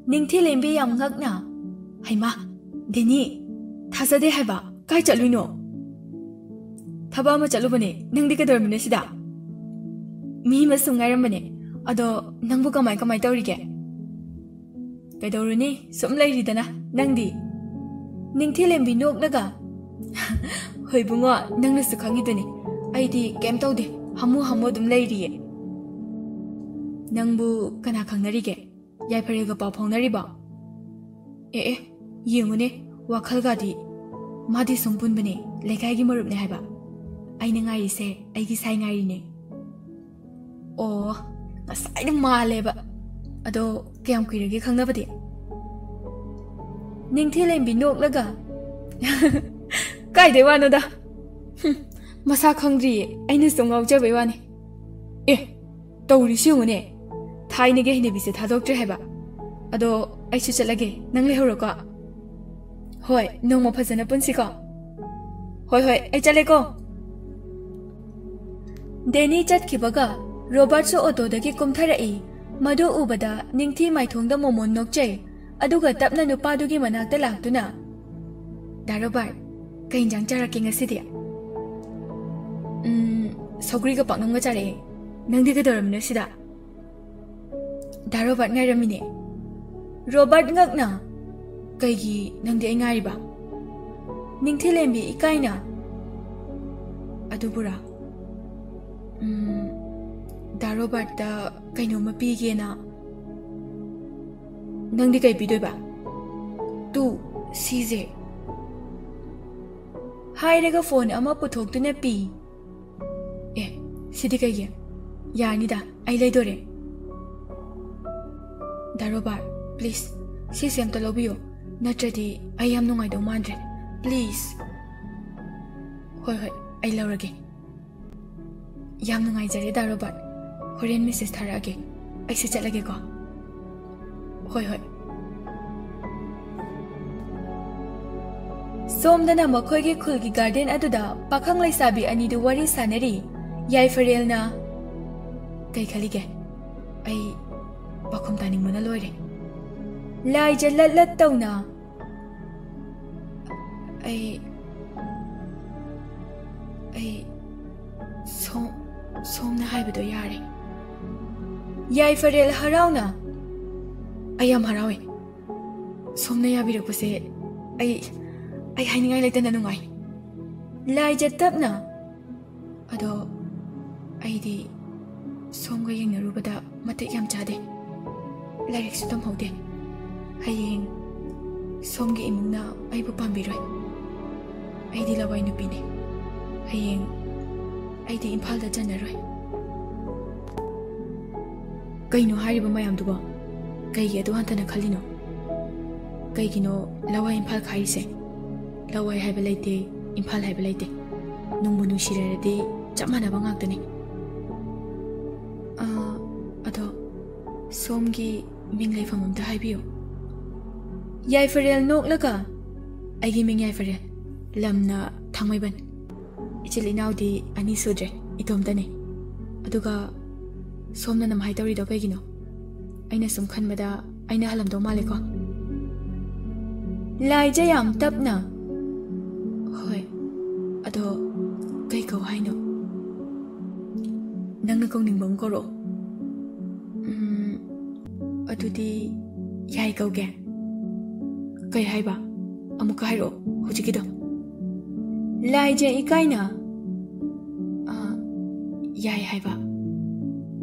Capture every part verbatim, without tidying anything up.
ꯅꯤꯡꯊꯤꯂꯦꯝꯕꯤ ꯌꯥꯝ ꯉꯛꯅ, "ꯍꯩꯃꯥ, ꯗꯦꯅꯤ, ꯊꯥꯖꯗꯦ ꯍꯥꯏꯕ, ꯀꯥꯏ ꯆꯠꯂꯨꯏꯅꯣ?" "ꯊꯕꯛ ꯑꯃ ꯆꯠꯂꯨꯕꯅꯦ, ꯅꯪꯗꯤ ꯀꯩꯗꯧꯔꯝꯃꯤꯅꯣ ꯁꯤꯗ?" "ꯃꯤ ꯑꯃ ꯁꯨꯝ ꯉꯥꯏꯔꯝꯕꯅꯦ, ꯑꯗꯣ ꯅꯪꯕꯨ ꯀꯃꯥꯏ ꯀꯃꯥꯏ ꯇꯧꯔꯤꯒꯦ?" "ꯀꯩꯗꯧꯔꯨꯅꯤ, ꯁꯨꯝ ꯂꯩꯔꯤꯗꯅ, ꯅꯪꯗꯤ?" ꯅꯤꯡꯊꯤꯂꯦꯝꯕꯤ ꯅꯣꯛꯂꯒ, "ꯍꯣꯏ ꯏꯕꯨꯡꯉꯣ, ꯅꯪꯅꯁꯨ ꯈꯪꯉꯤꯗꯨꯅꯤ, ꯑꯩꯗꯤ ꯀꯩꯝ ꯇꯧꯗꯦ, ꯍꯥꯃꯨ ꯍꯥꯃꯨ ꯑꯗꯨꯝ ꯂꯩꯔꯤꯌꯦ꯫ ꯅꯪꯕꯨ ꯀꯅꯥ ꯈꯪꯅꯔꯤꯒꯦ? ꯌꯥꯏꯐꯔꯦꯜꯒ ꯄꯥꯎ ꯐꯥꯎꯅꯔꯤꯕꯣ?" "ꯑꯦ ꯑꯦ, ꯌꯦꯡꯉꯨꯅꯦ, ꯋꯥꯈꯜꯒꯗꯤ꯫ ꯃꯥꯗꯤ ꯁꯨꯝ ꯄꯨꯟꯕꯅꯦ, ꯂꯩꯀꯥꯏꯒꯤ ꯃꯔꯨꯞꯅꯦ ꯍꯥꯏꯕ꯫ ꯑꯩꯅ ꯉꯥꯏꯔꯤꯁꯦ ꯑꯩꯒꯤ ꯁꯥꯏ ꯉꯥꯏꯔꯤꯅꯦ꯫ ꯑꯣ, ꯉꯁꯥꯏꯅ ꯃꯥꯜꯂꯦꯕ꯫ ꯑꯗꯣ ꯀꯌꯥꯝ ꯀꯨꯏꯔꯒꯦ ꯈꯪꯅꯕꯗꯤ?" ꯅꯤꯡꯊꯤꯂꯦꯝꯕꯤ ꯅꯣꯛꯂꯒ, "ꯀꯥꯏꯗꯩ ꯋꯥꯅꯣꯗ? ꯍꯨꯝ, ꯃꯁꯥ ꯈꯪꯗ꯭ꯔꯤꯌꯦ, ꯑꯩꯅ ꯁꯨꯝ ꯉꯥꯎꯖꯕꯩ ꯋꯥꯅꯤ꯫ ꯑꯦ, ꯇꯧꯔꯤꯁꯤ ꯌꯦꯡꯉꯨꯅꯦ, ꯊꯥꯏꯅꯒꯤ ꯍꯩꯅꯕꯤꯁꯦ ꯊꯥꯗꯣꯛꯇ꯭ꯔꯦ ꯍꯥꯏꯕ꯫ ꯑꯗꯣ ꯑꯩꯁꯨ ꯆꯠꯂꯒꯦ, ꯅꯪ ꯂꯩꯍꯧꯔꯣꯀꯣ꯫ ꯍꯣꯏ, ꯅꯣꯡꯃ ꯐꯖꯅ ꯄꯨꯟꯁꯤꯀꯣ꯫ ꯍꯣꯏ ꯍꯣꯏ, ꯑꯩ ꯆꯠꯂꯦꯀꯣ꯫" ꯗꯦꯅꯤ ꯆꯠꯈꯤꯕꯒ ꯔꯣꯕꯥꯔꯠꯁꯨ ꯑꯣꯇꯣꯗꯒꯤ ꯀꯨꯝꯊꯔꯛꯏ꯫ ꯃꯗꯨ ꯎꯕꯗ ꯅꯤꯡꯊꯤ ꯃꯥꯏꯊꯣꯡꯗ ꯃꯣꯃꯣꯟ ꯅꯣꯛꯆꯩ, ꯑꯗꯨꯒ ꯇꯞꯅ ꯅꯨꯄꯥꯗꯨꯒꯤ ꯃꯅꯥꯛꯇ ꯂꯥꯛꯇꯨꯅ, "ꯗꯥ ꯔꯣꯕꯥꯔꯠ, ꯀꯩ ꯏꯟꯖꯥꯡ ꯆꯥꯔꯛꯀꯦ ꯉꯁꯤꯗꯤ?" "ꯎꯝ, ꯁꯧꯒ꯭ꯔꯤꯒ ꯄꯥꯛꯅꯝꯒ ꯆꯥꯔꯛꯑꯦ꯫ ꯅꯪꯗꯤ ꯀꯩꯗꯧꯔꯝꯃꯤꯅꯣ ꯁꯤꯗ?" "ꯗꯥ ꯔꯣꯕꯥꯔꯠ ꯉꯥꯏꯔꯝꯃꯤꯅꯦ꯫" ꯔꯣꯕꯥꯔꯠ ꯉꯛꯅ, "ꯀꯩꯒꯤ ꯅꯪꯗꯤ ꯑꯩ ꯉꯥꯏꯔꯤꯕ?" ꯅꯤꯡꯊꯤꯂꯦꯝꯕꯤ ꯏꯀꯥꯏꯅ, "ꯑꯗꯨꯕꯨꯔꯥ, ꯎꯝ, ꯗꯥ ꯔꯣꯕꯥꯔꯠꯇ ꯀꯩꯅꯣꯝꯃ ꯄꯤꯒꯦꯅ꯫" "ꯅꯪꯗꯤ ꯀꯩ ꯄꯤꯗꯣꯏꯕ?" "ꯇꯨ, ꯁꯤꯁꯦ꯫" ꯍꯥꯏꯔꯒ ꯐꯣꯟ ꯑꯃ ꯄꯨꯊꯣꯛꯇꯨꯅ ꯄꯤ꯫ "ꯑꯦ, ꯁꯤꯗꯤ ꯀꯩꯒꯤ? ꯌꯥꯔꯅꯤꯗ, ꯑꯩ ꯂꯩꯗꯣꯔꯦ꯫" "ꯗꯥ ꯔꯣꯕꯥꯔꯠ, please, ꯁꯤꯁꯦ ꯑꯝꯇ ꯂꯧꯕꯤꯌꯨ, ꯅꯠꯇ꯭ꯔꯗꯤ ꯑꯩ ꯌꯥꯝ ꯅꯨꯡꯉꯥꯏꯗꯧ ꯃꯥꯟꯗ꯭ꯔꯦ, please꯫" "ꯍꯣꯏ ꯍꯣꯏ, ꯑꯩ ꯂꯧꯔꯒꯦ꯫" "ꯌꯥꯝ ꯅꯨꯡꯉꯥꯏꯖꯔꯦ ꯗꯥ ꯔꯣꯕꯥꯔꯠ, ꯍꯣꯔꯦꯟ ꯃꯦꯁꯦꯖ ꯊꯥꯔꯛꯑꯒꯦ, ꯑꯩꯁꯨ ꯆꯠꯂꯒꯦꯀꯣ꯫" "ꯍꯣꯏ ꯍꯣꯏ꯫" ꯁꯣꯝꯗꯅ ꯃꯈꯣꯏꯒꯤ ꯈꯨꯜꯒꯤ ꯒꯥꯔꯗꯦꯟ ꯑꯗꯨꯗ ꯄꯥꯈꯪ ꯂꯩꯁꯥꯕꯤ ꯑꯅꯤꯗꯨ ꯋꯥꯔꯤ ꯁꯥꯟꯅꯔꯤ꯫ ꯌꯥꯏꯐꯔꯦꯜꯅ, "ꯀꯩ ꯈꯜꯂꯤꯒꯦ? ꯑꯩ ꯄꯥꯎꯈꯨꯝ ꯇꯥꯅꯤꯡꯕꯅ ꯂꯣꯏꯔꯦ꯫" ꯂꯥꯏꯖ ꯂꯠ ꯂꯠ ꯇꯧꯅ, "ꯑꯩ, ꯑꯩ ꯁꯣꯝ, ꯁꯣꯝꯅ ꯍꯥꯏꯕꯗꯣ ꯌꯥꯔꯦ꯫" ꯌꯥꯏꯐꯔꯦꯜ ꯍꯔꯥꯎꯅ, "ꯑꯩ ꯌꯥꯝ ꯍꯔꯥꯎꯏ꯫ ꯁꯣꯝꯅ ꯌꯥꯕꯤꯔꯛꯄꯁꯦ ꯑꯩ, ꯑꯩ ꯍꯥꯏꯅꯤꯡꯉꯥꯏ ꯂꯩꯇꯅ ꯅꯨꯡꯉꯥꯏ꯫" ꯂꯥꯏꯖ ꯇꯞꯅ, "ꯑꯗꯣ ꯑꯩꯗꯤ ꯁꯣꯝꯒ ꯌꯦꯡꯅꯔꯨꯕꯗ ꯃꯇꯤꯛ ꯌꯥꯝ ꯆꯥꯗꯦ꯫ ꯂꯥꯏꯔꯤꯛꯁꯨ ꯇꯝꯍꯧꯗꯦ꯫ ꯍꯌꯦꯡ ꯁꯣꯝꯒꯤ ꯏꯃꯨꯡꯅ ꯑꯩꯕꯨ ꯄꯥꯝꯕꯤꯔꯣꯏ꯫ ꯑꯩꯗꯤ ꯂꯋꯥꯏ ꯅꯨꯄꯤꯅꯤ꯫ ꯍꯌꯦꯡ ꯑꯩꯗꯤ ꯏꯝꯐꯥꯜꯗ ꯆꯟꯅꯔꯣꯏ꯫" "ꯀꯩꯅꯣ ꯍꯥꯏꯔꯤꯕ ꯃꯌꯥꯝꯗꯨꯕꯣ? ꯀꯩꯒꯤ ꯑꯗꯨ ꯍꯟꯊꯅ ꯈꯜꯂꯤꯅꯣ? ꯀꯩꯒꯤꯅꯣ ꯂꯋꯥꯏ ꯏꯝꯐꯥꯜ ꯈꯥꯏꯔꯤꯁꯦ? ꯂꯋꯥꯏ ꯍꯥꯏꯕ ꯂꯩꯇꯦ, ꯏꯝꯐꯥꯜ ꯍꯥꯏꯕ ꯂꯩꯇꯦ꯫ ꯅꯨꯡꯕꯨ ꯅꯨꯡꯁꯤꯔꯔꯗꯤ ꯆꯞ ꯃꯥꯟꯅꯕ ꯉꯥꯛꯇꯅꯤ꯫" "ꯑꯥ, ꯑꯗꯣ ꯁꯣꯝꯒꯤ ꯃꯤꯡ ꯂꯩꯐꯝ ꯑꯝꯇ ꯍꯥꯏꯕꯤꯌꯨ꯫" ꯌꯥꯏꯐꯔꯦꯜ ꯅꯣꯛꯂꯒ, "ꯑꯩꯒꯤ ꯃꯤꯡ ꯌꯥꯏꯐꯔꯦꯜ, ꯂꯝꯅ ꯊꯥꯡꯃꯩꯕꯟ꯫ ꯏꯆꯤꯜ ꯏꯅꯥꯎꯗꯤ ꯑꯅꯤ ꯁꯨꯗ꯭ꯔꯦ, ꯏꯇꯣꯝꯇꯅꯤ꯫ ꯑꯗꯨꯒ ꯁꯣꯝꯅ ꯅꯝꯍꯥꯏ ꯇꯧꯔꯤꯗꯣ ꯀꯩꯒꯤꯅꯣ? ꯑꯩꯅ ꯁꯨꯝ ꯈꯟꯕꯗ ꯑꯩꯅ ꯍꯜꯂꯝꯗꯧ ꯃꯥꯜꯂꯦꯀꯣ?" ꯂꯥꯏꯖ ꯌꯥꯝ ꯇꯞꯅ, "ꯍꯣꯏ, ꯑꯗꯣ ꯀꯩ ꯀꯧ ꯍꯥꯏꯅꯣ?" "ꯅꯪꯅ ꯀꯧꯅꯤꯡꯕ ꯑꯃ ꯀꯧꯔꯛꯑꯣ꯫" "ꯎꯝ, ꯑꯗꯨꯗꯤ ꯌꯥꯏ ꯀꯧꯒꯦ꯫" "ꯀꯩ ꯍꯥꯏꯕ? ꯑꯃꯨꯛꯀ ꯍꯥꯏꯔꯛꯑꯣ ꯍꯧꯖꯤꯛꯀꯤꯗꯣ꯫" ꯂꯥꯏꯖ ꯏꯀꯥꯏꯅ, "ꯑ, ꯌꯥꯏ ꯍꯥꯏꯕ꯫"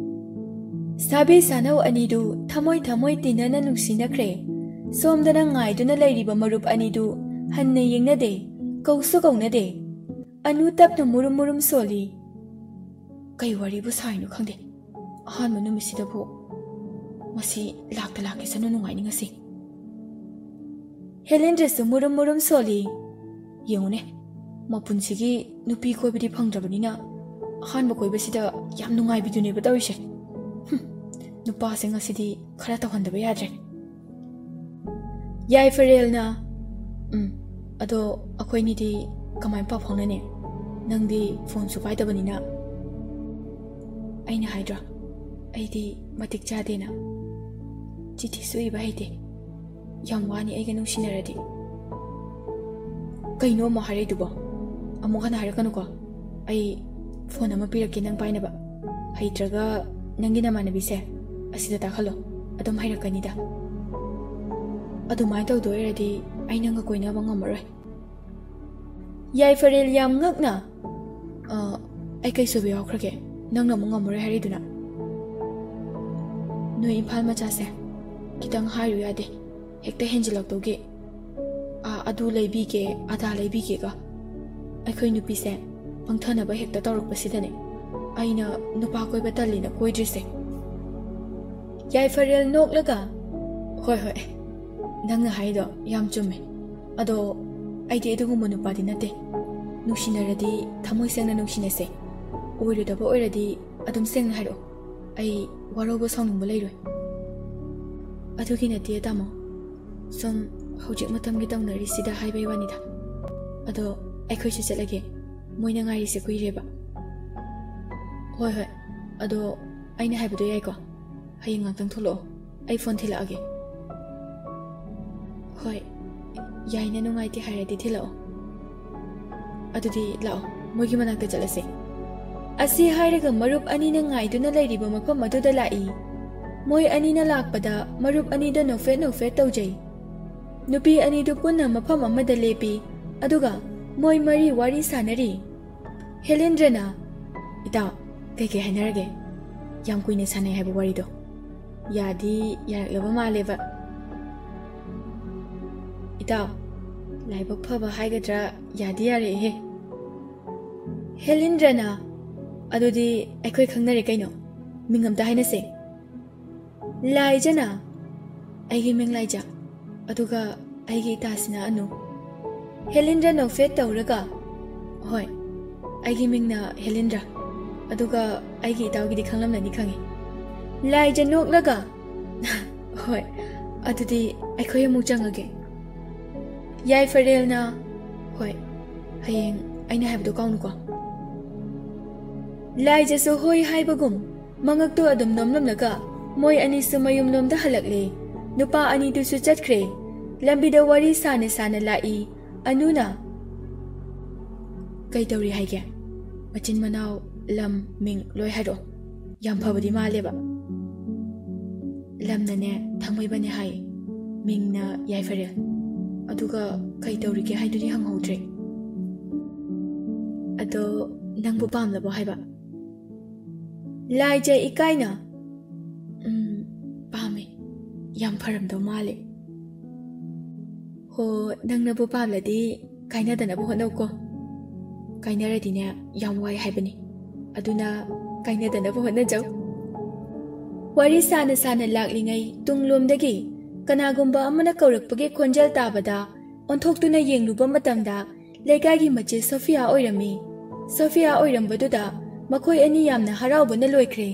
ꯁꯥꯕꯤ ꯁꯥꯅꯧ ꯑꯅꯤꯗꯨ ꯊꯃꯣꯏ ꯊꯃꯣꯏ ꯇꯤꯟꯅꯅ ꯅꯨꯡꯁꯤꯅꯈ꯭ꯔꯦ꯫ ꯁꯣꯝꯗꯅ ꯉꯥꯏꯗꯨꯅ ꯂꯩꯔꯤꯕ ꯃꯔꯨꯞ ꯑꯅꯤꯗꯨ ꯍꯟꯅ ꯌꯦꯡꯅꯗꯦ, ꯀꯧꯁꯨ ꯀꯧꯅꯗꯦ꯫ ꯑꯅꯨ ꯇꯞꯅ ꯃꯨꯔꯨꯝ ꯃꯨꯔꯨꯝ ꯁꯣꯜꯂꯤ꯫ ꯀꯩ ꯋꯥꯔꯤꯕꯨ ꯁꯥꯔꯤꯅꯣ ꯈꯪꯗꯦ꯫ ꯑꯍꯥꯟꯕ ꯅꯨꯃꯤꯠꯁꯤꯗꯕꯨ ꯃꯁꯤ ꯂꯥꯛꯇ ꯂꯥꯛꯀꯦꯁꯅꯨ ꯅꯨꯡꯉꯥꯏꯅꯤ ꯉꯁꯤ꯫ ꯍꯦꯂꯦꯟꯗ꯭ꯔꯁꯨ ꯃꯨꯔꯨꯝ ꯃꯨꯔꯨꯝ ꯁꯣꯜꯂꯤ꯫ ꯌꯦꯡꯉꯨꯅꯦ, ꯃꯄꯨꯟꯁꯤꯒꯤ ꯅꯨꯄꯤ ꯀꯣꯏꯕꯗꯤ ꯐꯪꯗ꯭ꯔꯕꯅꯤꯅ ꯑꯍꯥꯟꯕ ꯀꯣꯏꯕꯁꯤꯗ ꯌꯥꯝ ꯅꯨꯡꯉꯥꯏꯕꯤꯗꯨꯅꯦꯕ ꯇꯧꯔꯤꯁꯦ꯫ ꯍꯨꯝ, ꯅꯨꯄꯥꯁꯦ ꯉꯁꯤꯗꯤ ꯈꯔ ꯇꯧꯍꯟꯗꯕ ꯌꯥꯗ꯭ꯔꯦ꯫ ꯌꯥꯏꯐꯔꯦꯜꯅ, "ꯎꯝ, ꯑꯗꯣ ꯑꯩꯈꯣꯏꯅꯤꯗꯤ ꯀꯃꯥꯏꯅ ꯄꯥꯎ ꯐꯥꯎꯅꯅꯤ? ꯅꯪꯗꯤ ꯐꯣꯟꯁꯨ ꯄꯥꯏꯗꯕꯅꯤꯅ꯫" "ꯑꯩꯅ ꯍꯥꯏꯗ꯭ꯔꯣ, ꯑꯩꯗꯤ ꯃꯇꯤꯛ ꯆꯥꯗꯦꯅ꯫ ꯆꯤꯊꯤꯁꯨ ꯏꯕ ꯍꯩꯇꯦ꯫ ꯌꯥꯝ ꯋꯥꯅꯤ ꯑꯩꯒ ꯅꯨꯡꯁꯤꯅꯔꯗꯤ꯫ ꯀꯩꯅꯣ ꯑꯃꯨꯛ ꯍꯥꯏꯔꯛꯏꯗꯨꯕꯣ? ꯑꯃꯨꯛ ꯍꯟꯅ ꯍꯥꯏꯔꯛꯀꯅꯨꯀꯣ꯫ ꯑꯩ ꯐꯣꯟ ꯑꯃ ꯄꯤꯔꯛꯀꯦ ꯅꯪ ꯄꯥꯏꯅꯕ꯫ ꯍꯩꯇ꯭ꯔꯒ ꯅꯪꯒꯤ ꯅꯃꯥꯟꯅꯕꯤꯁꯦ ꯑꯁꯤꯗ ꯇꯥꯛꯍꯜꯂꯣ꯫ ꯑꯗꯨꯝ ꯍꯩꯔꯛꯀꯅꯤꯗ꯫ ꯑꯗꯨꯃꯥꯏꯅ ꯇꯧꯗꯣꯏ ꯑꯣꯏꯔꯗꯤ ꯑꯩ ꯅꯪꯒ ꯀꯣꯏꯅꯕ ꯉꯝꯃꯔꯣꯏ꯫ ꯌꯥꯏꯐꯔꯦꯜ ꯌꯥꯝ ꯉꯛꯅ, "ꯑ, ꯑꯩ ꯀꯩ ꯁꯣꯏꯕ ꯌꯥꯎꯈ꯭ꯔꯒꯦ? ꯅꯪꯅ ꯑꯃꯨꯛ ꯉꯝꯃꯔꯣꯏ ꯍꯥꯏꯔꯤꯗꯨꯅ?" ꯅꯣꯏ ꯏꯝꯐꯥꯜ ꯃꯆꯥꯁꯦ ꯈꯤꯇꯪ ꯍꯥꯏꯔꯨ ꯌꯥꯗꯦ꯫ ꯍꯦꯛꯇ ꯍꯦꯟꯖꯤꯜꯂꯛꯇꯧꯒꯤ꯫ ꯑꯥ, ꯑꯗꯨ ꯂꯩꯕꯤꯒꯦ, ꯑꯗꯥ ꯂꯩꯕꯤꯒꯦꯒ꯫ ꯑꯩꯈꯣꯏ ꯅꯨꯄꯤꯁꯦ ꯄꯪꯊꯅꯕ ꯍꯦꯛꯇ ꯇꯧꯔꯛꯄꯁꯤꯗꯅꯦ ꯑꯩꯅ ꯅꯨꯄꯥ ꯀꯣꯏꯕ ꯇꯜꯂꯤꯅ ꯀꯣꯏꯗ꯭ꯔꯤꯁꯦ꯫ ꯌꯥꯏꯐꯔꯦꯜ ꯅꯣꯛꯂꯒ, "ꯍꯣꯏ, ꯍꯣꯏ, ꯅꯪꯅ ꯍꯥꯏꯗꯣ ꯌꯥꯝ ꯆꯨꯝꯃꯦ꯫ ꯑꯗꯣ ꯑꯩꯗꯤ ꯑꯗꯨꯒꯨꯝꯕ ꯅꯨꯄꯥꯗꯤ ꯅꯠꯇꯦ꯫ ꯅꯨꯡꯁꯤꯅꯔꯗꯤ ꯊꯃꯣꯏ ꯁꯦꯡꯅ ꯅꯨꯡꯁꯤꯅꯁꯦ꯫ ꯑꯣꯏꯔꯣꯏꯗꯕ ꯑꯣꯏꯔꯗꯤ ꯑꯗꯨꯝ ꯁꯦꯡꯅ ꯍꯥꯏꯔꯛꯑꯣ꯫ ꯑꯩ ꯋꯥꯔꯧꯕ ꯁꯥꯎꯅꯤꯡꯕ ꯂꯩꯔꯣꯏ꯫" "ꯑꯗꯨꯒꯤ ꯅꯠꯇꯦ, ꯇꯥꯃꯣ꯫ ꯁꯨꯝ ꯍꯧꯖꯤꯛ ꯃꯇꯝꯒꯤ ꯇꯧꯅꯔꯤꯁꯤꯗ ꯍꯥꯏꯕꯩ ꯋꯥꯅꯤꯗ꯫ ꯑꯗꯣ ꯑꯩꯈꯣꯏꯁꯨ ꯆꯠꯂꯒꯦ꯫ ꯃꯣꯏꯅ ꯉꯥꯏꯔꯤꯁꯦ ꯀꯨꯏꯔꯦꯕ꯫" "ꯍꯣꯏ, ꯍꯣꯏ꯫ ꯑꯗꯣ ꯑꯩꯅ ꯍꯥꯏꯕꯗꯣ ꯌꯥꯏꯀꯣ? ꯍꯌꯦꯡ ꯉꯥꯛꯇꯪ ꯊꯣꯛꯂꯛꯑꯣ꯫ ꯑꯩ ꯐꯣꯟ ꯊꯤꯜꯂꯛꯑꯒꯦ꯫" "ꯍꯣꯏ, ꯌꯥꯏꯅ ꯅꯨꯡꯉꯥꯏꯇꯦ ꯍꯥꯏꯔꯗꯤ ꯊꯤꯜꯂꯛꯑꯣ꯫" "ꯑꯗꯨꯗꯤ ꯂꯥꯛꯑꯣ, ꯃꯣꯏꯒꯤ ꯃꯅꯥꯛꯇ ꯆꯠꯂꯁꯦ꯫" ꯑꯁꯤ ꯍꯥꯏꯔꯒ ꯃꯔꯨꯞ ꯑꯅꯤꯅ ꯉꯥꯏꯗꯨꯅ ꯂꯩꯔꯤꯕ ꯃꯐꯝ ꯑꯗꯨꯗ ꯂꯥꯛꯏ꯫ ꯃꯣꯏ ꯑꯅꯤꯅ ꯂꯥꯛꯄꯗ ꯃꯔꯨꯞ ꯑꯅꯤꯗ ꯅꯣꯛꯐꯦꯠ ꯅꯣꯛꯐꯦꯠ ꯇꯧꯖꯩ꯫ ꯅꯨꯄꯤ ꯑꯅꯤꯗꯨ ꯄꯨꯟꯅ ꯃꯐꯝ ꯑꯃꯗ ꯂꯦꯞꯄꯤ꯫ ꯑꯗꯨꯒ ꯃꯣꯏ ꯃꯔꯤ ꯋꯥꯔꯤ ꯁꯥꯟꯅꯔꯤ꯫ ꯍꯦꯂꯦꯟꯗ꯭ꯔꯅ, "ꯏꯇꯥꯎ, ꯀꯩꯀꯩ ꯍꯥꯏꯅꯔꯒꯦ? ꯌꯥꯝ ꯀꯨꯏꯅ ꯁꯥꯟꯅꯩ ꯍꯥꯏꯕ ꯋꯥꯔꯤꯗꯣ ꯌꯥꯗꯤ ꯌꯥꯔꯛꯂꯕ ꯃꯥꯜꯂꯦꯕ꯫" "ꯏꯇꯥꯎ, ꯂꯥꯏꯕꯛ ꯐꯕ ꯍꯥꯏꯒꯗ꯭ꯔꯥ, ꯌꯥꯗꯤ ꯌꯥꯔꯛꯑꯦꯍꯦ꯫" ꯍꯦꯂꯦꯟꯗ꯭ꯔꯅ, "ꯑꯗꯨꯗꯤ ꯑꯩꯈꯣꯏ ꯈꯪꯅꯔꯦ ꯀꯩꯅꯣ꯫ ꯃꯤꯡ ꯑꯝꯇ ꯍꯥꯏꯅꯁꯦ꯫" ꯂꯥꯏꯖꯅ, "ꯑꯩꯒꯤ ꯃꯤꯡ ꯂꯥꯏꯖ, ꯑꯗꯨꯒ ꯑꯩꯒꯤ ꯏꯇꯥꯁꯤꯅ ꯑꯅꯨ꯫" ꯍꯦꯂꯦꯟꯗ꯭ꯔ ꯅꯣꯛꯐꯦꯠ ꯇꯧꯔꯒ, "ꯍꯣꯏ, ꯑꯩꯒꯤ ꯃꯤꯡꯅ ꯍꯦꯂꯦꯟꯗ꯭ꯔ, ꯑꯗꯨꯒ ꯑꯩꯒꯤ ꯏꯇꯥꯎꯒꯤꯗꯤ ꯈꯪꯂꯝꯂꯅꯤ ꯈꯪꯉꯤ꯫" ꯂꯥꯏꯖ ꯅꯣꯛꯂꯒ, "ꯍꯣꯏ, ꯑꯗꯨꯗꯤ ꯑꯩꯈꯣꯏ ꯑꯃꯨꯛ ꯆꯪꯉꯒꯦ꯫" ꯌꯥꯏꯐꯔꯦꯜꯅ, "ꯍꯣꯏ, ꯍꯌꯦꯡ ꯑꯩꯅ ꯍꯥꯏꯕꯗꯣ ꯀꯥꯎꯅꯨꯀꯣ꯫" ꯂꯥꯏꯖꯁꯨ ꯍꯣꯏ ꯍꯥꯏꯕꯒꯨꯝ ꯃꯉꯛꯇꯨ ꯑꯗꯨꯝ ꯅꯣꯝꯂꯝꯂꯒ ꯃꯣꯏ ꯑꯅꯤꯁꯨ ꯃꯌꯨꯝꯂꯣꯝꯗ ꯍꯜꯂꯛꯂꯦ꯫ ꯅꯨꯄꯥ ꯑꯅꯤꯗꯨꯁꯨ ꯆꯠꯈ꯭ꯔꯦ꯫ ꯂꯝꯕꯤꯗ ꯋꯥꯔꯤ ꯁꯥꯅ ꯁꯥꯅ ꯂꯥꯛꯏ꯫ ꯑꯅꯨꯅ, "ꯀꯩ ꯇꯧꯔꯤ ꯍꯥꯏꯒꯦ? ꯃꯆꯤꯟ ꯃꯅꯥꯎ, ꯂꯝ, ꯃꯤꯡ ꯂꯣꯏ ꯍꯥꯏꯔꯛꯑꯣ꯫ ꯌꯥꯝ ꯐꯕꯗꯤ ꯃꯥꯜꯂꯦꯕ꯫ ꯂꯝꯅꯅꯦ ꯊꯥꯡꯃꯩꯕꯟꯅꯦ ꯍꯥꯏ, ꯃꯤꯡꯅ ꯌꯥꯏꯐꯔꯦꯜ꯫ ꯑꯗꯨꯒ ꯀꯩ ꯇꯧꯔꯤꯒꯦ ꯍꯥꯏꯗꯨꯗꯤ ꯍꯪꯍꯧꯗ꯭ꯔꯦ꯫ ꯑꯗꯣ ꯅꯪꯕꯨ ꯄꯥꯝꯂꯕꯣ ꯍꯥꯏꯕ?" ꯂꯥꯏꯖ ꯏꯀꯥꯏꯅ, "ꯎꯝ, ꯄꯥꯝꯃꯦ꯫ ꯌꯥꯝ ꯐꯔꯝꯗꯧ ꯃꯥꯜꯂꯦ꯫ ꯍꯣ, ꯅꯪꯅꯕꯨ ꯄꯥꯝꯂꯗꯤ ꯀꯥꯏꯅꯗꯅꯕ ꯍꯣꯠꯅꯧꯀꯣ꯫ ꯀꯥꯏꯅꯔꯗꯤꯅꯦ ꯌꯥꯝ ꯋꯥꯏ ꯍꯥꯏꯕꯅꯤ꯫ ꯑꯗꯨꯅ ꯀꯥꯏꯅꯗꯅꯕ ꯍꯣꯠꯅꯖꯧ꯫" ꯋꯥꯔꯤ ꯁꯥꯅ ꯁꯥꯅ ꯂꯥꯛꯂꯤꯉꯩ ꯇꯨꯡꯂꯣꯝꯗꯒꯤ ꯀꯅꯥꯒꯨꯝꯕ ꯑꯃꯅ ꯀꯧꯔꯛꯄꯒꯤ ꯈꯣꯟꯖꯦꯜ ꯇꯥꯕꯗ ꯑꯣꯟꯊꯣꯛꯇꯨꯅ ꯌꯦꯡꯂꯨꯕ ꯃꯇꯝꯗ ꯂꯩꯀꯥꯏꯒꯤ ꯃꯆꯦ ꯁꯣꯐꯤꯌꯥ ꯑꯣꯏꯔꯝꯃꯤ꯫ ꯁꯣꯐꯤꯌꯥ ꯑꯣꯏꯔꯝꯕꯗꯨꯗ ꯃꯈꯣꯏ ꯑꯅꯤ ꯌꯥꯝꯅ ꯍꯔꯥꯎꯕꯅ ꯂꯣꯏꯈ꯭ꯔꯦ꯫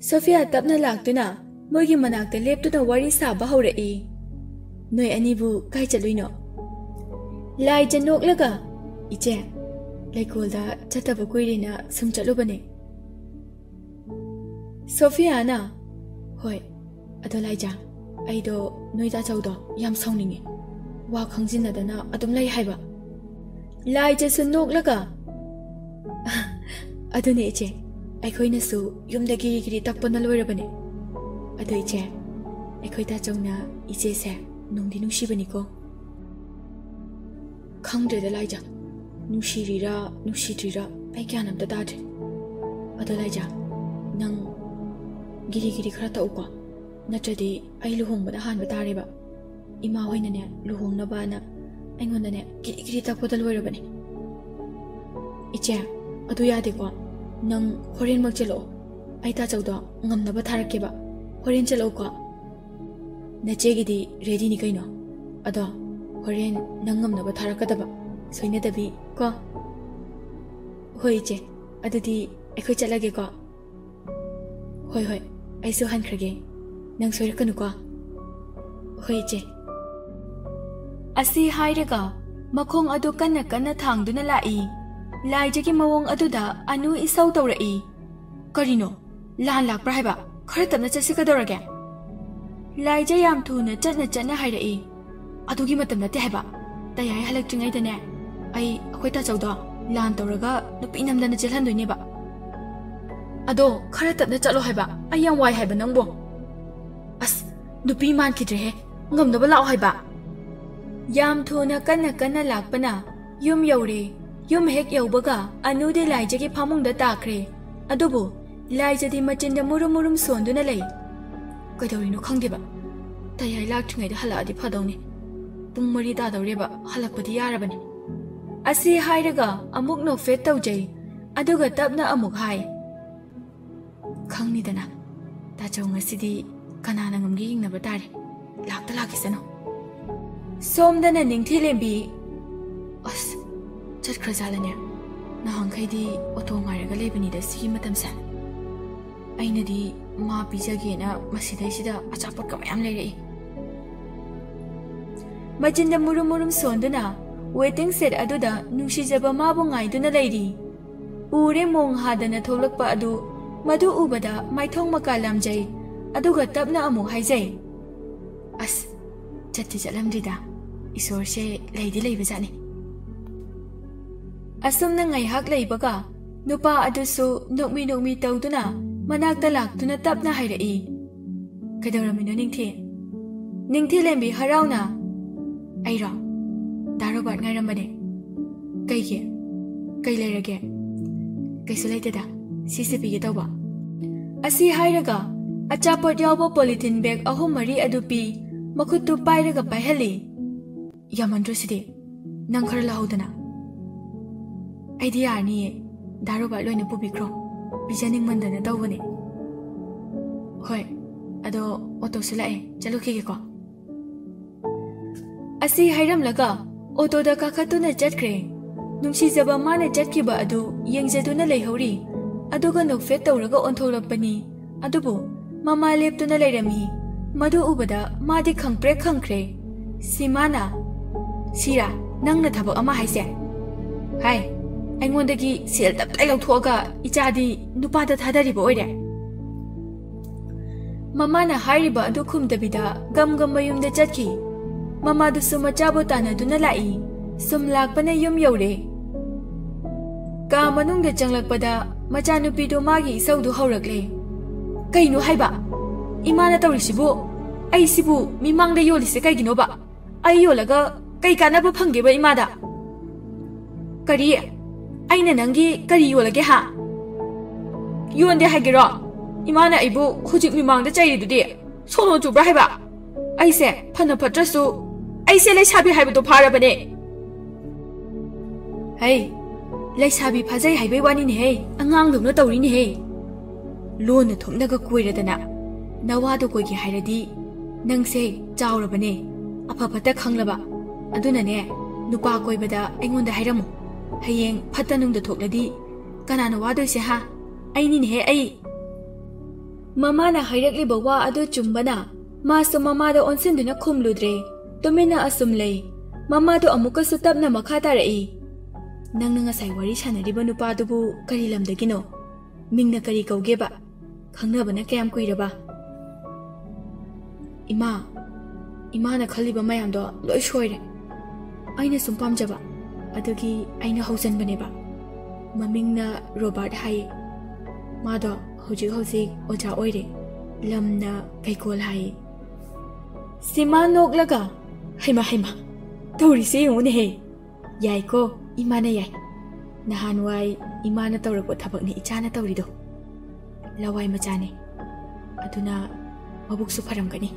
ꯁꯣꯐꯤꯌꯥ ꯇꯞꯅ ꯂꯥꯛꯇꯨꯅ ꯃꯣꯏꯒꯤ ꯃꯅꯥꯛꯇ ꯂꯦꯞꯇꯨꯅ ꯋꯥꯔꯤ ꯁꯥꯕ ꯍꯧꯔꯛꯏ꯫ "ꯅꯣꯏ ꯑꯅꯤꯕꯨ ꯀꯥꯏ ꯆꯠꯂꯨꯏꯅꯣ?" ꯂꯥꯏꯖ ꯅꯣꯛꯂꯒ, "ꯏꯆꯦ, ꯂꯩꯀꯣꯜꯗ ꯆꯠꯇꯕ ꯀꯨꯏꯔꯦꯅ ꯁꯨꯝ ꯆꯠꯂꯨꯕꯅꯦ꯫" ꯁꯣꯐꯤꯌꯥꯅ, "ꯍꯣꯏ, ꯑꯗꯣ ꯂꯥꯏꯖ, ꯑꯩꯗꯣ ꯅꯣꯏ ꯇꯥꯆꯧꯗꯣ ꯌꯥꯝ ꯁꯥꯎꯅꯤꯡꯉꯦ꯫ ꯋꯥ ꯈꯪꯖꯤꯟꯅꯗꯅ ꯑꯗꯨꯝ ꯂꯩ ꯍꯥꯏꯕ꯫" ꯂꯥꯏꯖꯁꯨ ꯅꯣꯛꯂꯒ, "ꯑꯗꯨꯅꯦ ꯏꯆꯦ, ꯑꯩꯈꯣꯏꯅꯁꯨ ꯌꯨꯝꯗ ꯒꯤꯔꯤ ꯒꯤꯔꯤ ꯇꯛꯄꯅ ꯂꯣꯏꯔꯕꯅꯦ꯫ ꯑꯗꯣ ꯏꯆꯦ, ꯑꯩꯈꯣꯏ ꯇꯥꯆꯧꯅ ꯏꯆꯦꯁꯦ ꯅꯨꯡꯗꯤ ꯅꯨꯡꯁꯤꯕꯅꯤꯀꯣ꯫" "ꯈꯪꯗ꯭ꯔꯦꯗ ꯂꯥꯏꯖ, ꯅꯨꯡꯁꯤꯔꯤꯔꯥ ꯅꯨꯡꯁꯤꯗ꯭ꯔꯤꯔꯥ ꯑꯩ ꯒ꯭ꯌꯥꯟ ꯑꯝꯇ ꯇꯥꯗ꯭ꯔꯦ꯫ ꯑꯗꯣ ꯂꯥꯏꯖ, ꯅꯪ ꯒꯤꯔꯤ ꯒꯤꯔꯤ ꯈꯔ ꯇꯛꯎꯀꯣ, ꯅꯠꯇ꯭ꯔꯗꯤ ꯑꯩ ꯂꯨꯍꯣꯡꯕꯅ ꯍꯥꯟꯕ ꯇꯥꯔꯦꯕ꯫ ꯏꯃꯥ ꯍꯣꯏꯅꯅꯦ ꯂꯨꯍꯣꯡꯅꯕꯅ ꯑꯩꯉꯣꯟꯗꯅꯦ ꯒꯤꯔꯤ ꯒꯤꯔꯤ ꯇꯛꯄꯗ ꯂꯣꯏꯔꯕꯅꯦ꯫" "ꯏꯆꯦ, ꯑꯗꯨ ꯌꯥꯗꯦꯀꯣ꯫ ꯅꯪ ꯍꯣꯔꯦꯟꯃꯛ ꯆꯦꯜꯂꯛꯑꯣ꯫ ꯑꯩ ꯇꯥꯆꯧꯗꯣ ꯉꯝꯅꯕ ꯊꯥꯔꯛꯀꯦꯕ꯫ ꯍꯣꯔꯦꯟ ꯆꯦꯜꯂꯛꯎꯀꯣ꯫" "ꯅꯆꯦꯒꯤꯗꯤ ꯔꯦꯗꯤꯅꯤ ꯀꯩꯅꯣ꯫ ꯑꯗꯣ ꯍꯣꯔꯦꯟ ꯅꯪ ꯉꯝꯅꯕ ꯊꯥꯔꯛꯀꯗꯕ, ꯁꯣꯏꯅꯗꯕꯤ ꯀꯣ꯫" "ꯍꯣꯏ ꯏꯆꯦ, ꯑꯗꯨꯗꯤ ꯑꯩꯈꯣꯏ ꯆꯠꯂꯒꯦꯀꯣ꯫" "ꯍꯣꯏ, ꯍꯣꯏ, ꯑꯩꯁꯨ ꯍꯟꯈ꯭ꯔꯒꯦ꯫ ꯅꯪ ꯁꯣꯏꯔꯛꯀꯅꯨꯀꯣ꯫" "ꯍꯣꯏ ꯏꯆꯦ꯫" ꯑꯁꯤ ꯍꯥꯏꯔꯒ ꯃꯈꯣꯡ ꯑꯗꯨ ꯀꯟꯅ ꯀꯟꯅ ꯊꯥꯡꯗꯨꯅ ꯂꯥꯛꯏ꯫ ꯂꯥꯏꯖꯒꯤ ꯃꯑꯣꯡ ꯑꯗꯨꯗ ꯑꯅꯨ ꯏꯁꯧ ꯇꯧꯔꯛꯏ꯫ "ꯀꯔꯤꯅꯣ? ꯂꯥꯟ ꯂꯥꯛꯄ꯭ꯔꯥ ꯍꯥꯏꯕ? ꯈꯔ ꯇꯞꯅ ꯆꯠꯁꯤ ꯀꯩꯗꯧꯔꯒꯦ?" ꯂꯥꯏꯖ ꯌꯥꯝ ꯊꯨꯅ ꯆꯠꯅ ꯆꯠꯅ ꯍꯥꯏꯔꯛꯏ꯫ "ꯑꯗꯨꯒꯤ ꯃꯇꯝ ꯅꯠꯇꯦ ꯍꯥꯏꯕ꯫ ꯇꯌꯥꯏ ꯍꯜꯂꯛꯇ꯭ꯔꯤꯉꯩꯗꯅꯦ, ꯑꯩ ꯑꯩꯈꯣꯏ ꯇꯥꯆꯧꯗꯣ ꯂꯥꯟ ꯇꯧꯔꯒ ꯅꯨꯄꯤ ꯅꯝꯗꯅ ꯆꯦꯜꯍꯟꯗꯣꯏꯅꯦꯕ꯫ ꯑꯗꯣ ꯈꯔ ꯇꯞꯅ ꯆꯠꯂꯣ ꯍꯥꯏꯕ, ꯑꯩ ꯌꯥꯝ ꯋꯥꯏ ꯍꯥꯏꯕ ꯅꯪꯕꯨ꯫ ꯑꯁ, ꯅꯨꯄꯤ ꯃꯥꯟꯈꯤꯗ꯭ꯔꯦꯍꯦ, ꯉꯝꯅꯕ ꯂꯥꯛꯑꯣ ꯍꯥꯏꯕ"꯫ ꯌꯥꯝ ꯊꯨꯅ ꯀꯟꯅ ꯀꯟꯅ ꯂꯥꯛꯄꯅ ꯌꯨꯝ ꯌꯧꯔꯦ꯫ ꯌꯨꯝ ꯍꯦꯛ ꯌꯧꯕꯒ ꯑꯅꯨꯗꯤ ꯂꯥꯏꯖꯒꯤ ꯐꯃꯨꯡꯗ ꯇꯥꯈ꯭ꯔꯦ꯫ ꯑꯗꯨꯕꯨ ꯂꯥꯏꯖꯗꯤ ꯃꯆꯤꯟꯗ ꯃꯨꯔꯨꯝ ꯃꯨꯔꯨꯝ ꯁꯣꯟꯗꯨꯅ ꯂꯩ꯫ ꯀꯩꯗꯧꯔꯤꯅꯣ ꯈꯪꯗꯦꯕ꯫ ꯇꯌꯥꯏ ꯂꯥꯛꯇ꯭ꯔꯤꯉꯩꯗ ꯍꯜꯂꯛꯑꯗꯤ ꯐꯗꯧꯅꯤ꯫ ꯄꯨꯡ ꯃꯔꯤ ꯇꯥꯗꯧꯔꯦꯕ, ꯍꯜꯂꯛꯄꯗꯤ ꯌꯥꯔꯕꯅꯤ꯫ ꯑꯁꯤ ꯍꯥꯏꯔꯒ ꯑꯃꯨꯛ ꯅꯣꯛꯐꯦꯠ ꯇꯧꯖꯩ꯫ ꯑꯗꯨꯒ ꯇꯞꯅ ꯑꯃꯨꯛ ꯍꯥꯏ, "ꯈꯪꯅꯤꯗꯅ, ꯇꯥꯆꯧ ꯉꯁꯤꯗꯤ ꯀꯅꯥꯅ ꯉꯝꯒꯦ ꯌꯦꯡꯅꯕ ꯇꯥꯔꯦ꯫ ꯂꯥꯛꯇ ꯂꯥꯛꯈꯤꯁꯅꯨ"꯫ ꯁꯣꯝꯗꯅ ꯅꯤꯡꯊꯤꯂꯦꯝꯕꯤ, "ꯑꯁ, ꯆꯠꯈ꯭ꯔꯖꯥꯠꯂꯅꯦ? ꯅꯍꯥꯟꯈꯩꯗꯤ ꯑꯣꯇꯣ ꯉꯥꯏꯔꯒ ꯂꯩꯕꯅꯤꯗ ꯁꯤꯒꯤ ꯃꯇꯝꯁꯦ꯫ ꯑꯩꯅꯗꯤ ꯃꯥ ꯄꯤꯖꯒꯦꯅ ꯃꯁꯤꯗꯩꯁꯤꯗ ꯑꯆꯥꯄꯣꯠꯀ ꯃꯌꯥꯝ ꯂꯩꯔꯛꯏ"꯫ ꯃꯆꯤꯟꯗ ꯃꯨꯔꯨꯝ ꯃꯨꯔꯨꯝ ꯁꯣꯟꯗꯨꯅ ꯋꯦꯇꯤꯡ ꯁꯦꯠ ꯑꯗꯨꯗ ꯅꯨꯡꯁꯤꯖꯕ ꯃꯥꯕꯨ ꯉꯥꯏꯗꯨꯅ ꯂꯩꯔꯤ꯫ ꯎꯔꯦ ꯃꯣꯡ ꯍꯥꯗꯅ ꯊꯣꯛꯂꯛꯄ ꯑꯗꯨ꯫ ꯃꯗꯨ ꯎꯕꯗ ꯃꯥꯏꯊꯣꯡ ꯃꯀꯥ ꯂꯥꯝꯖꯩ꯫ ꯑꯗꯨꯒ ꯇꯞꯅ ꯑꯃꯨꯛ ꯍꯥꯏꯖꯩ, "ꯑꯁ, ꯆꯠꯇꯤ ꯆꯠꯂꯝꯗ꯭ꯔꯤꯗ꯫ ꯏꯁꯣꯔꯁꯦ ꯂꯩꯗꯤ ꯂꯩꯕꯖꯥꯠꯅꯤ"꯫ ꯑꯁꯨꯝꯅ ꯉꯥꯏꯍꯥꯛ ꯂꯩꯕꯒ ꯅꯨꯄꯥ ꯑꯗꯨꯁꯨ ꯅꯣꯛꯃꯤ ꯅꯣꯛꯃꯤ ꯇꯧꯗꯨꯅ ꯃꯅꯥꯛꯇ ꯂꯥꯛꯇꯨꯅ ꯇꯞꯅ ꯍꯥꯏꯔꯛꯏ, "ꯀꯩꯗꯧꯔꯝꯃꯤꯅꯣ ꯅꯤꯡꯊꯤ?" ꯅꯤꯡꯊꯤꯂꯦꯝꯕꯤ ꯍꯔꯥꯎꯅ, "ꯑꯩꯔꯣ? ꯗꯥ ꯔꯣꯕꯥꯔꯠ ꯉꯥꯏꯔꯝꯕꯅꯦ"꯫ "ꯀꯩꯒꯤ? ꯀꯩ ꯂꯩꯔꯒꯦ?" "ꯀꯩꯁꯨ ꯂꯩꯇꯦꯗ, ꯁꯤꯁꯦ ꯄꯤꯒꯦ ꯇꯧꯕ"꯫ ꯑꯁꯤ ꯍꯥꯏꯔꯒ ꯑꯆꯥꯄꯣꯠ ꯌꯥꯎꯕ ꯄꯣꯂꯤꯊꯤꯟ ꯕꯦꯒ ꯑꯍꯨꯝ ꯃꯔꯤ ꯑꯗꯨ ꯄꯤ꯫ ꯃꯈꯨꯠꯇꯨ ꯄꯥꯏꯔꯒ ꯄꯥꯏꯍꯜꯂꯤ꯫ "ꯌꯥꯝꯃꯟꯗ꯭ꯔꯣ ꯁꯤꯗꯤ? ꯅꯪ ꯈꯔ ꯂꯧꯍꯧꯗꯅ"꯫ "ꯑꯩꯗꯤ ꯌꯥꯔꯅꯤꯌꯦ, ꯗꯥ ꯔꯣꯕꯥꯔꯠ ꯂꯣꯏꯅ ꯄꯨꯕꯤꯈ꯭ꯔꯣ꯫ ꯄꯤꯖꯅꯤꯡꯃꯟꯗꯅ ꯇꯧꯕꯅꯦ"꯫ "ꯍꯣꯏ, ꯑꯗꯣ ꯑꯣꯇꯣꯁꯨ ꯂꯥꯛꯑꯦ, ꯆꯠꯂꯨꯈꯤꯒꯦꯀꯣ"꯫ ꯑꯁꯤ ꯍꯥꯏꯔꯝꯂꯒ ꯑꯣꯇꯣꯗ ꯀꯥꯈꯠꯇꯨꯅ ꯆꯠꯈ꯭ꯔꯦ꯫ ꯅꯨꯡꯁꯤꯖꯕ ꯃꯥꯅ ꯆꯠꯈꯤꯕ ꯑꯗꯨ ꯌꯦꯡꯖꯗꯨꯅ ꯂꯩꯍꯧꯔꯤ꯫ ꯑꯗꯨꯒ ꯅꯣꯛꯐꯦꯠ ꯇꯧꯔꯒ ꯑꯣꯟꯊꯣꯛꯂꯛꯄꯅꯤ꯫ ꯑꯗꯨꯕꯨ ꯃꯃꯥ ꯂꯦꯞꯇꯨꯅ ꯂꯩꯔꯝꯃꯤ꯫ ꯃꯗꯨ ꯎꯕꯗ ꯃꯥꯗꯤ ꯈꯪꯄ꯭ꯔꯦꯛ ꯈꯪꯈ꯭ꯔꯦ꯫ ꯁꯤꯃꯥꯅ, "ꯁꯤꯔꯥ, ꯅꯪꯅ ꯊꯕꯛ ꯑꯃ ꯍꯥꯏꯁꯦ? ꯍꯥꯏ, ꯑꯩꯉꯣꯟꯗꯒꯤ ꯁꯦꯜ ꯇꯞꯇꯥꯏ ꯂꯧꯊꯣꯛꯑꯒ ꯏꯆꯥꯗꯤ ꯅꯨꯄꯥꯗ ꯊꯥꯗꯔꯤꯕ ꯑꯣꯏꯔꯦ"꯫ ꯃꯃꯥꯅ ꯍꯥꯏꯔꯤꯕ ꯑꯗꯨ ꯈꯨꯝꯗꯕꯤꯗ ꯒꯝ ꯒꯝ ꯃꯌꯨꯝꯗ ꯆꯠꯈꯤ꯫ ꯃꯃꯥꯗꯨꯁꯨ ꯃꯆꯥꯕꯨ ꯇꯥꯟꯅꯗꯨꯅ ꯂꯥꯛꯏ꯫ ꯁꯨꯝ ꯂꯥꯛꯄꯅ ꯌꯨꯝ ꯌꯧꯔꯦ꯫ ꯀꯥ ꯃꯅꯨꯡꯗ ꯆꯪꯂꯛꯄꯗ ꯃꯆꯥꯅꯨꯄꯤꯗꯨ ꯃꯥꯒꯤ ꯏꯁꯧꯗꯨ ꯍꯧꯔꯛꯂꯦ꯫ "ꯀꯩꯅꯣ ꯍꯥꯏꯕ? ꯏꯃꯥꯅ ꯇꯧꯔꯤꯁꯤꯕꯨ? ꯑꯩꯁꯤꯕꯨ ꯃꯤꯃꯥꯡꯗ ꯌꯣꯜꯂꯤꯁꯦ ꯀꯩꯒꯤꯅꯣꯕ? ꯑꯩ ꯌꯣꯜꯂꯒ ꯀꯩ ꯀꯥꯟꯅꯕ ꯐꯪꯒꯦꯕ ꯏꯃꯥꯗ?" "ꯀꯔꯤ? ꯑꯩꯅ ꯅꯪꯒꯤ ꯀꯔꯤ ꯌꯣꯜꯂꯒꯦ ꯍꯥ? ꯌꯣꯟꯗꯦ ꯍꯥꯏꯒꯦꯔꯣ? ꯏꯃꯥꯅ ꯑꯩꯕꯨ ꯍꯧꯖꯤꯛ ꯃꯤꯃꯥꯡꯗ ꯆꯩꯔꯤꯗꯨꯗꯤ ꯁꯣꯅꯣ ꯆꯨꯕ꯭ꯔꯥ ꯍꯥꯏꯕ? ꯑꯩꯁꯦ ꯐꯅ ꯐꯠꯇ꯭ꯔꯁꯨ ꯑꯩꯁꯦ ꯂꯩꯁꯥꯕꯤ ꯍꯥꯏꯕꯗꯣ ꯐꯥꯔꯕꯅꯦ꯫" "ꯍꯩ, ꯂꯩꯁꯥꯕꯤ ꯐꯥꯖꯩ ꯍꯥꯏꯕꯩ ꯋꯥꯅꯤꯅꯦꯍꯦ, ꯑꯉꯥꯡꯗꯧꯅ ꯇꯧꯔꯤꯅꯦꯍꯦ꯫ ꯂꯣꯟꯅ ꯊꯨꯞꯅꯒ ꯀꯣꯏꯔꯗꯅ ꯅꯋꯥꯗꯣ ꯀꯣꯏꯒꯦ ꯍꯥꯏꯔꯗꯤ ꯅꯪꯁꯦ ꯆꯥꯎꯔꯕꯅꯦ, ꯑꯐ ꯐꯠꯇ ꯈꯪꯂꯕ꯫ ꯑꯗꯨꯅꯅꯦ, ꯅꯨꯄꯥ ꯀꯣꯏꯕꯗ ꯑꯩꯉꯣꯟꯗ ꯍꯥꯏꯔꯝꯃꯨ꯫ ꯍꯌꯦꯡ ꯐꯠꯇ ꯅꯨꯡꯗ ꯊꯣꯛꯂꯗꯤ ꯀꯅꯥꯅ ꯋꯥꯗꯣꯏꯁꯦ ꯍꯥ? ꯑꯩꯅꯤꯅꯦꯍꯦ, ꯑꯩ꯫" ꯃꯃꯥꯅ ꯍꯥꯏꯔꯛꯂꯤꯕ ꯋꯥ ꯑꯗꯨ ꯆꯨꯝꯕꯅ ꯃꯥꯁꯨ ꯃꯃꯥꯗ ꯑꯣꯟꯁꯤꯟꯗꯨꯅ ꯈꯨꯝꯂꯨꯗ꯭ꯔꯦ꯫ ꯇꯨꯃꯤꯟꯅ ꯑꯁꯨꯝ ꯂꯩ꯫ ꯃꯃꯥꯗꯣ ꯑꯃꯨꯛꯀꯁꯨ ꯇꯞꯅ ꯃꯈꯥ ꯇꯥꯔꯛꯏ꯫ "ꯅꯪꯅ ꯉꯁꯥꯏ ꯋꯥꯔꯤ ꯁꯥꯟꯅꯔꯤꯕ ꯅꯨꯄꯥꯗꯨꯕꯨ ꯀꯔꯤ ꯂꯝꯗꯒꯤꯅꯣ? ꯃꯤꯡꯅ ꯀꯔꯤ ꯀꯧꯒꯦꯕ? ꯈꯪꯅꯕꯅ ꯀꯌꯥꯝ ꯀꯨꯏꯔꯕ?" "ꯏꯃꯥ, ꯏꯃꯥꯅ ꯈꯜꯂꯤꯕ ꯃꯌꯥꯝꯗꯣ ꯂꯣꯏ ꯁꯣꯏꯔꯦ꯫ ꯑꯩꯅ ꯁꯨꯝ ꯄꯥꯝꯖꯕ ꯑꯗꯨꯒꯤ ꯑꯩꯅ ꯍꯧꯖꯟꯕꯅꯦꯕ꯫ ꯃꯃꯤꯡꯅ ꯔꯣꯕꯥꯔꯠ ꯍꯥꯏꯌꯦ꯫ ꯃꯥꯗꯣ ꯍꯧꯖꯤꯛ ꯍꯧꯖꯤꯛ ꯑꯣꯖꯥ ꯑꯣꯏꯔꯦ꯫ ꯂꯝꯅ ꯀꯩꯀꯣꯜ ꯍꯥꯏꯌꯦ꯫" ꯁꯤꯃꯥ ꯅꯣꯛꯂꯒ, "ꯍꯩꯃ, ꯍꯩꯃ, ꯇꯧꯔꯤꯁꯦ ꯌꯦꯡꯉꯨꯅꯦꯍꯦ꯫ ꯌꯥꯏꯀꯣ, ꯏꯃꯥꯅ ꯌꯥꯏ꯫ ꯅꯍꯥꯟꯋꯥꯏ ꯏꯃꯥꯅ ꯇꯧꯔꯛꯄ ꯊꯕꯛꯅꯤ ꯏꯆꯥꯅ ꯇꯧꯔꯤꯗꯣ꯫ ꯂꯋꯥꯏ ꯃꯆꯥꯅꯦ꯫ ꯑꯗꯨꯅ ꯃꯕꯨꯛꯁꯨ ꯐꯔꯝꯒꯅꯤ꯫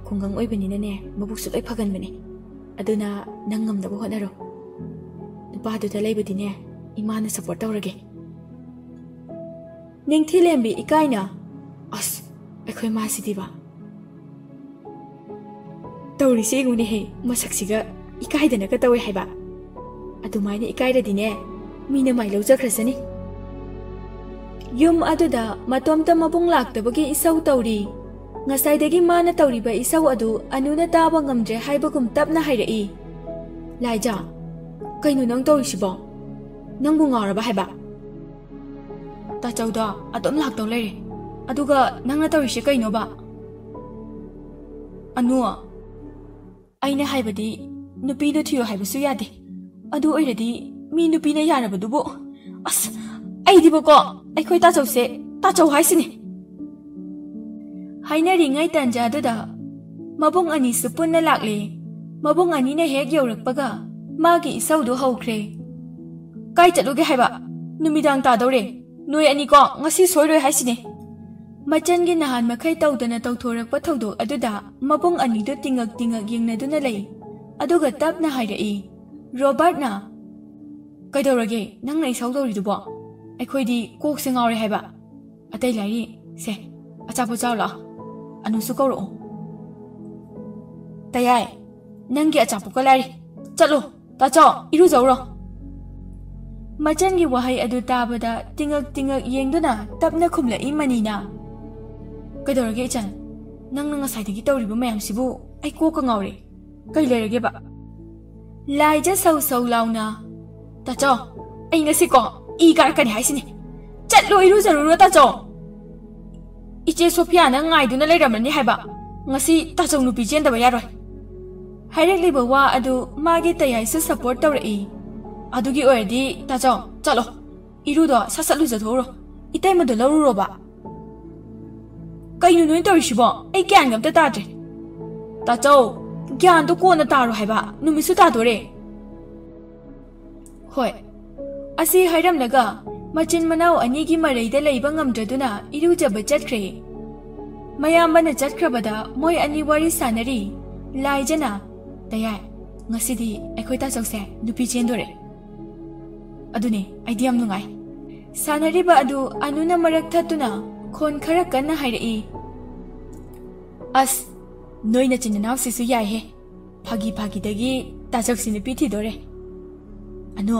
ꯈꯨꯡꯒꯪ ꯑꯣꯏꯕꯅꯤꯅꯅꯦ, ꯃꯕꯨꯛꯁꯨ ꯂꯣꯏ ꯐꯒꯟꯕꯅꯦ꯫ ꯑꯗꯨꯅ ꯅꯪ ꯉꯝꯅꯕ ꯍꯣꯠꯅꯔꯣ꯫ ꯅꯨꯄꯥꯗꯨꯗ ꯂꯩꯕꯗꯤꯅꯦ, ꯏꯃꯥꯅ ꯁꯞꯄꯣꯔꯠ ꯇꯧꯔꯒꯦ꯫" ꯅꯤꯡꯊꯤꯂꯦꯝꯕꯤ ꯏꯀꯥꯏꯅ, "ꯑꯁ, ꯑꯩꯈꯣꯏ ꯃꯥꯁꯤꯗꯤꯕ꯫ ꯇꯧꯔꯤꯁꯦ ꯌꯦꯡꯉꯨꯅꯦꯍꯦ, ꯃꯁꯛꯁꯤꯒ ꯏꯀꯥꯏꯗꯅꯒ ꯇꯧꯋꯦ ꯍꯥꯏꯕ꯫ ꯑꯗꯨꯃꯥꯏꯅ ꯏꯀꯥꯏꯔꯗꯤꯅꯦ, ꯃꯤꯅ ꯃꯥꯏ ꯂꯧꯖꯈ꯭ꯔꯁꯅꯤ꯫" ꯌꯨꯝ ꯑꯗꯨꯗ ꯃꯇꯣꯝꯇ ꯃꯕꯨꯡ ꯂꯥꯛꯇꯕꯒꯤ ꯏꯁꯧ ꯇꯧꯔꯤ꯫ ꯉꯁꯥꯏꯗꯒꯤ ꯃꯥꯅ ꯇꯧꯔꯤꯕ ꯏꯁꯧ ꯑꯗꯨ ꯑꯅꯨꯅ ꯇꯥꯕ ꯉꯝꯗ꯭ꯔꯦ ꯍꯥꯏꯕꯒꯨꯝ ꯇꯞꯅ ꯍꯥꯏꯔꯛꯏ꯫ "ꯂꯥꯏꯖꯥ, ꯀꯩꯅꯣ ꯅꯪ ꯇꯧꯔꯤꯁꯤꯕꯣ? ꯅꯪꯕꯨ ꯉꯥꯎꯔꯕ ꯍꯥꯏꯕ?" "ꯇꯥꯆꯧꯗꯣ ꯑꯗꯨꯝ ꯂꯥꯛꯇꯧ ꯂꯩꯔꯦ꯫ ꯑꯗꯨꯒ ꯅꯪꯅ ꯇꯧꯔꯤꯁꯦ ꯀꯩꯅꯣꯕ? ꯑꯅꯨ, ꯑꯩꯅ ꯍꯥꯏꯕꯗꯤ ꯅꯨꯄꯤꯗꯣ ꯊꯤꯌꯣ ꯍꯥꯏꯕꯁꯨ ꯌꯥꯗꯦ꯫ ꯑꯗꯨ ꯑꯣꯏꯔꯗꯤ ꯃꯤ ꯅꯨꯄꯤꯅ ꯌꯥꯔꯕꯗꯨꯕꯨ꯫ ꯑꯁ, ꯑꯩꯗꯤꯕꯀꯣ, ꯑꯩꯈꯣꯏ ꯇꯥꯆꯧꯁꯦ ꯇꯥꯆꯧ ꯍꯥꯏꯁꯤꯅꯤ꯫ ꯍꯥꯏꯅꯔꯤꯉꯩ ꯇꯥꯟꯖꯥꯗꯨꯗ ꯃꯕꯨꯡ ꯑꯅꯤꯁꯨ ꯄꯨꯟꯅ ꯂꯥꯛꯂꯦ꯫ ꯃꯕꯨꯡ ꯑꯅꯤꯅ ꯍꯦꯛ ꯌꯧꯔꯛꯄꯒ ꯃꯥꯒꯤ ꯏꯁꯧꯗꯨ ꯍꯧꯈ꯭ꯔꯦ꯫ "ꯀꯥꯏ ꯆꯠꯂꯨꯒꯦ ꯍꯥꯏꯕ? ꯅꯨꯃꯤꯗꯥꯡ ꯇꯥꯗꯧꯔꯦ꯫ ꯅꯣꯏ ꯑꯅꯤꯀꯣ ꯉꯁꯤ ꯁꯣꯏꯔꯣꯏ ꯍꯥꯏꯁꯤꯅꯦ꯫" ꯃꯆꯟꯒꯤ ꯅꯍꯥꯟ ꯃꯈꯩ ꯇꯧꯗꯅ ꯇꯧꯊꯣꯔꯛꯄ ꯊꯧꯗꯣꯛ ꯑꯗꯨꯗ ꯃꯕꯨꯡ ꯑꯅꯤꯗꯨ ꯇꯤꯉꯛ ꯇꯤꯉꯛ ꯌꯦꯡꯅꯗꯨꯅ ꯂꯩ꯫ ꯑꯗꯨꯒ ꯇꯞꯅ ꯍꯥꯏꯔꯛꯏ꯫ ꯔꯣꯕꯥꯔꯠꯅ, "ꯀꯩꯗꯧꯔꯒꯦ ꯅꯪꯅ ꯏꯁꯧ ꯇꯧꯔꯤꯗꯨꯕꯣ? ꯑꯩꯈꯣꯏꯗꯤ ꯀꯣꯛꯁꯦ ꯉꯥꯎꯔꯦ ꯍꯥꯏꯕ꯫ ꯑꯇꯩ ꯂꯥꯏꯔꯤ, ꯁꯦ, ꯑꯆꯥꯄꯣꯠ ꯆꯥꯎ ꯂꯥꯛꯑꯣ꯫ ꯑꯅꯨꯁꯨ ꯀꯧꯔꯛꯑꯣ꯫ ꯇꯌꯥꯏ, ꯅꯪꯒꯤ ꯑꯆꯥꯄꯣꯠꯀ ꯂꯥꯏꯔꯤ꯫ ꯆꯠꯂꯣ, ꯇꯥꯆꯧ, ꯏꯔꯨꯖꯧꯔꯣ꯫" ꯃꯆꯟꯒꯤ ꯋꯥꯍꯩ ꯑꯗꯨ ꯇꯥꯕꯗ ꯇꯤꯉꯛ ꯇꯤꯉꯛ ꯌꯦꯡꯗꯨꯅ ꯇꯞꯅ ꯈꯨꯝꯂꯛꯏ ꯃꯅꯤꯅ꯫ "ꯀꯩꯗꯧꯔꯒꯦ ꯏꯆꯟ? ꯅꯪꯅ ꯉꯁꯥꯏꯗꯒꯤ ꯇꯧꯔꯤꯕ ꯃꯌꯥꯝꯁꯤꯕꯨ ꯑꯩ ꯀꯣꯛꯀ ꯉꯥꯎꯔꯦ꯫ ꯀꯩ ꯂꯩꯔꯒꯦꯕ?" ꯂꯥꯏꯖ ꯁꯧ ꯁꯧ ꯂꯥꯎꯅ, "ꯇꯥꯆꯧ, ꯑꯩ ꯉꯁꯤꯀꯣ ꯏ ꯀꯥꯔꯛꯀꯅꯤ ꯍꯥꯏꯁꯤꯅꯤ꯫ ꯆꯠꯂꯣ, ꯏꯔꯨꯖꯔꯨꯔꯣ ꯇꯥꯆꯧ꯫ ꯏꯆꯦ ꯁꯣꯐꯤꯌꯥꯅ ꯉꯥꯏꯗꯨꯅ ꯂꯩꯔꯝꯂꯅꯤ ꯍꯥꯏꯕ꯫ ꯉꯁꯤ ꯇꯥꯆꯧ ꯅꯨꯄꯤ ꯆꯦꯟꯗꯕ ꯌꯥꯔꯣꯏ꯫" ꯍꯥꯏꯔꯛꯂꯤꯕ ꯋꯥ ꯑꯗꯨ ꯃꯥꯒꯤ ꯇꯌꯥꯏꯁꯨ ꯁꯄꯣꯔꯠ ꯇꯧꯔꯛꯏ꯫ "ꯑꯗꯨꯒꯤ ꯑꯣꯏꯔꯗꯤ ꯇꯥꯆꯧ, ꯆꯠꯂꯣ, ꯏꯔꯨꯗꯣ ꯁꯠ ꯁꯠ ꯂꯨꯖꯊꯣꯛꯎꯔꯣ꯫ ꯏꯇꯩꯃꯗꯣ ꯂꯧꯔꯨꯔꯣꯕ꯫" "ꯀꯩꯅꯣ ꯅꯣꯏ ꯇꯧꯔꯤꯁꯤꯕꯣ? ꯑꯩ ꯒ꯭ꯌꯥꯟꯒ ꯑꯝꯇ ꯇꯥꯗ꯭ꯔꯦ꯫" "ꯇꯥꯆꯧ, ꯒ꯭ꯌꯥꯟꯗꯣ ꯀꯣꯟꯅ ꯇꯥꯔꯣ ꯍꯥꯏꯕ, ꯅꯨꯃꯤꯠꯁꯨ ꯇꯥꯗꯣꯔꯦ꯫" ꯍꯣꯏ, ꯑꯁꯤ ꯍꯥꯏꯔꯝꯂꯒ ꯃꯆꯤꯟ ꯃꯅꯥꯎ ꯑꯅꯤꯒꯤ ꯃꯔꯩꯗ ꯂꯩꯕ ꯉꯝꯗ꯭ꯔꯗꯨꯅ ꯏꯔꯨꯖꯕ ꯆꯠꯈ꯭ꯔꯦ꯫ ꯃꯌꯥꯝꯕꯅ ꯆꯠꯈ꯭ꯔꯕꯗ ꯃꯣꯏ ꯑꯅꯤ ꯋꯥꯔꯤ ꯁꯥꯟꯅꯔꯤ꯫ ꯂꯥꯏꯖꯅ, "ꯇꯌꯥꯏ, ꯉꯁꯤꯗꯤ ꯑꯩꯈꯣꯏ ꯇꯥꯆꯧꯁꯦ ꯅꯨꯄꯤ ꯆꯦꯟꯗꯣꯔꯦ꯫ ꯑꯗꯨꯅꯦ, ꯑꯩꯗꯤ ꯌꯥꯝ ꯅꯨꯡꯉꯥꯏ꯫" ꯁꯥꯟꯅꯔꯤꯕ ꯑꯗꯨ ꯑꯅꯨꯅ ꯃꯔꯛ ꯊꯠꯇꯨꯅ ꯈꯣꯟ ꯈꯔ ꯀꯟꯅ ꯍꯥꯏꯔꯛꯏ꯫ "ꯑꯁ, ꯅꯣꯏ ꯅꯆꯤꯟ ꯅꯅꯥꯎꯁꯤꯁꯨ ꯌꯥꯏꯍꯦ꯫ ꯐꯥꯒꯤ ꯐꯥꯒꯤꯗꯒꯤ ꯇꯥꯆꯧꯁꯤ ꯅꯨꯄꯤ ꯊꯤꯗꯣꯔꯦ꯫ ꯑꯅꯨ,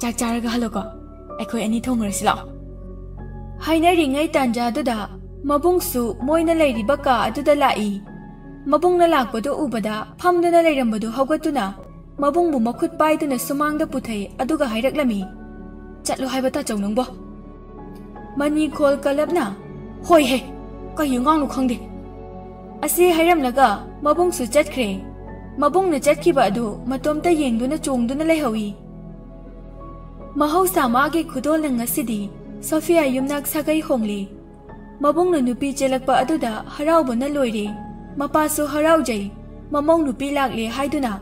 ꯆꯥꯛ ꯆꯥꯔꯒ ꯍꯜꯂꯣꯀꯣ꯫ ꯑꯩꯈꯣꯏ ꯑꯅꯤ ꯊꯣꯡꯉꯨꯔꯁꯤ ꯂꯥꯛꯑꯣ꯫" ꯍꯥꯏꯅꯔꯤꯉꯩ ꯇꯥꯟꯖꯥꯗꯨꯗ ꯃꯕꯨꯡꯁꯨ ꯃꯣꯏꯅ ꯂꯩꯔꯤꯕ ꯀꯥ ꯑꯗꯨꯗ ꯂꯥꯛꯏ꯫ ꯃꯕꯨꯡꯅ ꯂꯥꯛꯄꯗꯨ ꯎꯕꯗ ꯐꯝꯗꯨꯅ ꯂꯩꯔꯝꯕꯗꯨ ꯍꯧꯒꯠꯇꯨꯅ ꯃꯕꯨꯡꯕꯨ ꯃꯈꯨꯠ ꯄꯥꯏꯗꯨꯅ ꯁꯨꯃꯥꯡꯗ ꯄꯨꯊꯩ, ꯑꯗꯨꯒ ꯍꯥꯏꯔꯛꯂꯝꯃꯤ, "ꯆꯠꯂꯣ ꯍꯥꯏꯕ ꯇꯥꯆꯧ ꯅꯪꯕꯣ?" ꯃꯅꯤ ꯈꯣꯜ ꯀꯂꯞꯅ, ꯍꯣꯏꯍꯦ, ꯀꯩ ꯑꯉꯥꯡꯅꯣ ꯈꯪꯗꯦ꯫ ꯑꯁꯤ ꯍꯥꯏꯔꯝꯂꯒ ꯃꯕꯨꯡꯁꯨ ꯆꯠꯈ꯭ꯔꯦ꯫ ꯃꯕꯨꯡꯅ ꯆꯠꯈꯤꯕ ꯑꯗꯨ ꯃꯇꯣꯝꯇ ꯌꯦꯡꯗꯨꯅ ꯆꯣꯡꯗꯨꯅ ꯂꯩꯍꯧꯏ꯫ ꯃꯍꯧꯁꯥ ꯃꯥꯒꯤ ꯈꯨꯗꯣꯜ ꯂꯪ ꯑꯁꯤꯗꯤ ꯁꯣꯐꯤꯌꯥ ꯌꯨꯝꯅꯥꯛ ꯁꯥꯒꯩ ꯍꯣꯡꯂꯤ꯫ ꯃꯕꯨꯡꯅ ꯅꯨꯄꯤ ꯆꯦꯜꯂꯛꯄ ꯑꯗꯨꯗ ꯍꯔꯥꯎꯕꯅ ꯂꯣꯏꯔꯦ꯫ ꯃꯄꯥꯁꯨ ꯍꯔꯥꯎꯖꯩ, ꯃꯃꯧ ꯅꯨꯄꯤ ꯂꯥꯛꯂꯦ ꯍꯥꯏꯗꯨꯅ꯫